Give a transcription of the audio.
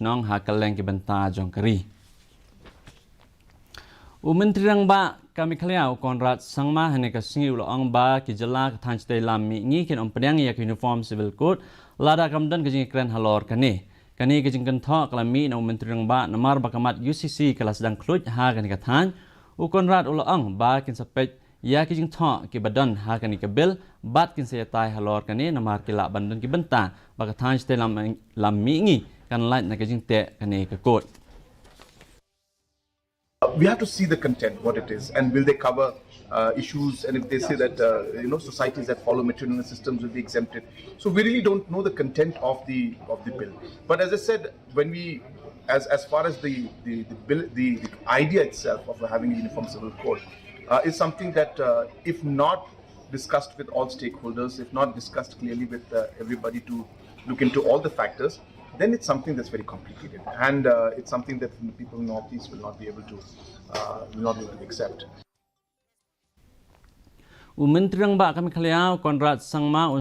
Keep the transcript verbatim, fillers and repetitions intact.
nong ha kylleng ki bynta jong ka ri. U Myntri Rangbah ka Meghalaya u Conrad Sangma hynne ka sngi u la ong ba ki jylla ka thaiñ shatei lam mihngi kin ym pdiang ïa ka Uniform Civil Code lada kam don ka jingkren halor kane. Kane ka jingkynthoh ka la mih na u Myntri Rangbah namar ba ka mat U C C ka la sdang khluit ha kane ka thaiñ. U Conrad u la ong ba kin sa peit ïa ki jingthoh kiba don ha kane ka bill bad kin sa ïatai halor kane namar ki lah ban don ki bynta ba ka thaiñ shatei lam, lam mihngi kan lait na ka jingteh kane ka code. Uh, we have to see the content, what it is, and will they cover uh, issues? And if they say that uh, you know societies that follow matrilineal systems will be exempted, so we really don't know the content of the of the bill. But as I said, when we as as far as the the, the bill, the, the idea itself of having a uniform civil code uh, is something that uh, if not discussed with all stakeholders, if not discussed clearly with uh, everybody to look into all the factors, then it's something that's very complicated, and uh, it's something that the people in Northeast will not be able to uh, will not be able to accept. U Myntri Rangbah ka Meghalaya u Conrad Sangma u